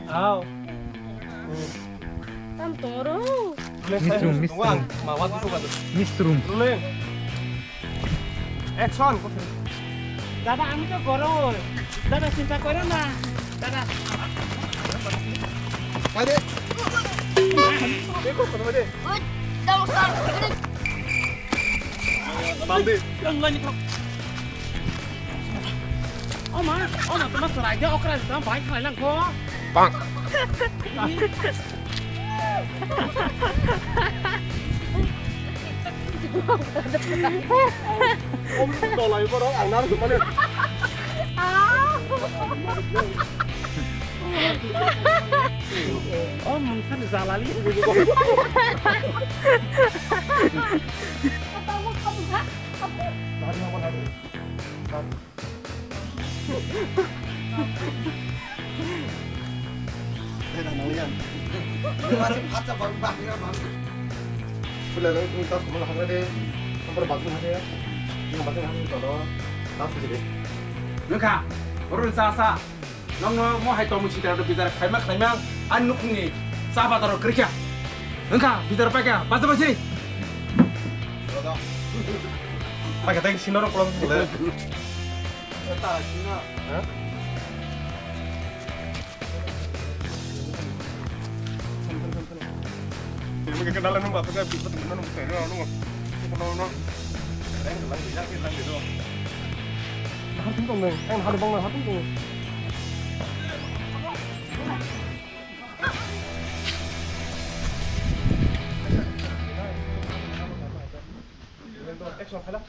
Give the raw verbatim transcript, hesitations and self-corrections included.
Aw. Tam tongro. Mistrum, mistrum. Mistrum. Rolling. Action. Dada, ami to goro. Dada, chinta koro na. Dada. Pai de. Pai de. Bam de. Yang lain itu. Oma, oma, tuma serai dia okra, tuma baik khalai lang ko. Bang. Om dolai borok ang nang sumani. Om mungsa ni jalali. Tei rang nang yang. Masih baca baru bahaya bang. Boleh dong, ini tas kemana hari deh? Sampai baca hari ya. Yang baca hari itu loh. Tas aja deh. Nukha, urun sasa. Nongno mo hai tongmung sitra do bijar khaima khaima ang nukhungni cha bazaro kwrwikha. Wngkha bijar paikha bacha bachiri. Paikha tei sinoro kolom sile. Eta sina. Ha? Ini mungkin kenal nang bapak kan bisa temen nang saya nang nang. Nang nang. Lang lang lang lang. Hatung tong nang, ang hatung tong nang, hatung tong. Action, khala.